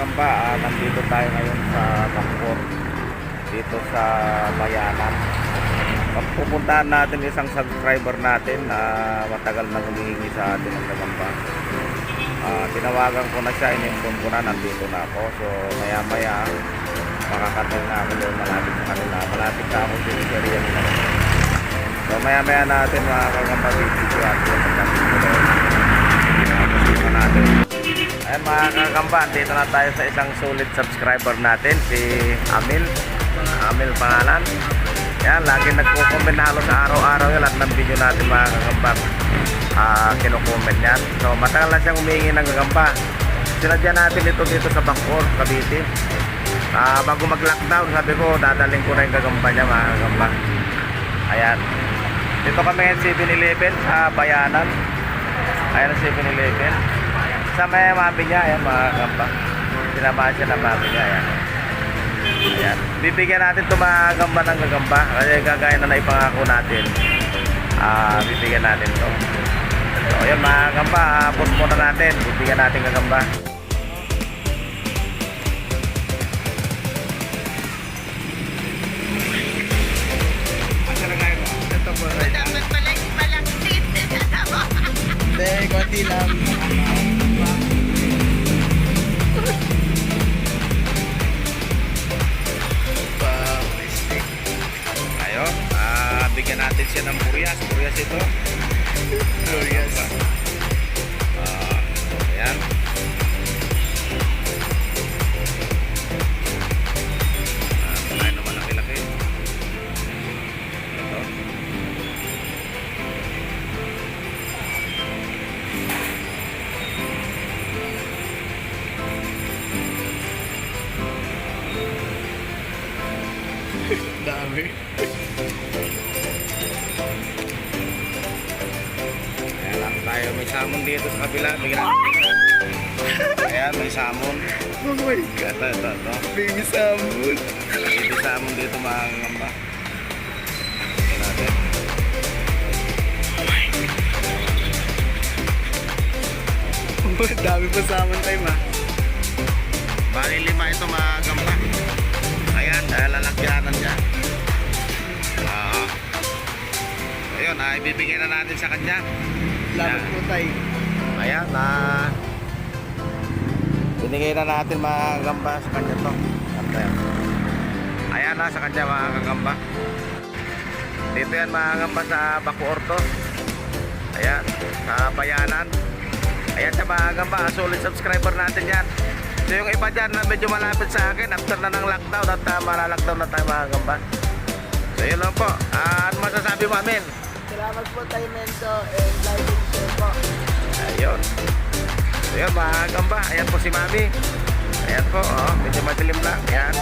Kagamba, nandito tayo ngayon sa Bacoor, dito sa Bayanan. Pupuntahan natin isang subscriber natin na matagal nang humihingi sa atin ng gagamba. Tinawagan ko na siya, in-inform ko na, nandito na ako. So maya maya, makakating na ako doon malapit sa kanila. Malapit na ako dito sa area nila. So maya maya natin, mga kagamba, video at pagdating ko doon. Gusto natin. Ayan, mga kakamba, dito na tayo sa isang solid subscriber natin, si Amil. Amil pangalan. Ayan, lagi nagko-comment halos araw-araw yan. Lahat ng video natin, mga kakamba, kino-comment yan. So matagal na siyang humingi ng gagamba. Sinadya natin ito dito sa Bacoor, Cavite. Bago mag-lockdown, sabi ko, dadalhin ko na yung gagamba niya, mga kakamba. Ayan. Dito kami ngayon 7-Eleven sa Bayanan. Ayan ang 7-Eleven. Sa may mami niya, ayan, mga kamba. Sinamahan siya ng mami niya, ayan. Ayan. Bibigyan natin ito, mga gamba, ng gagamba. Kasi gagaya na naipangako natin. Bibigyan natin to. So, ayan, mga gamba, post muna natin. Bibigyan natin gagamba. Ito po. Dapat pala yung malangsit. Hindi, konti lang. Wow, may steak. Ayun, bigyan natin siya ng burias. Burias ito. Glorious. Ayan. Kumain na malaki-laki. Ito. Dami. Ayan lang tayo. May salmon dito sa kabila. Bigyan natin. Ayan, may salmon. Oh my God. Ito, ito, ito. Baby salmon. Baby salmon dito, mga kangamba. Ito natin. Oh, dami pa salmon time ah. Bali lima ito, mga gamba. Ayan, dahil lalagyanan niya. Ayun, ibibigay na natin sa kanya. Salamat po tayo. Ayan, binigay na natin, mga gamba, sa kanya to. Ayan. Ayan na sa kanya, mga kagamba. Dito yan, mga gamba, sa Bacoor to. Ayan, sa Bayanan. Ayan siya, mga gamba, solid subscriber natin yan. So yung iba dyan na medyo malapit sa akin, after na ng lockdown at malalockdown na tayo, mga gamba. So yun lang po. Ano masasabi mo, Amin? Salamat po tayo, Mendo, and like and share po. Ayun. So yun, mga gamba. Ayan po si Mami. Ayan po, oh, medyo madilim lang. Ayan.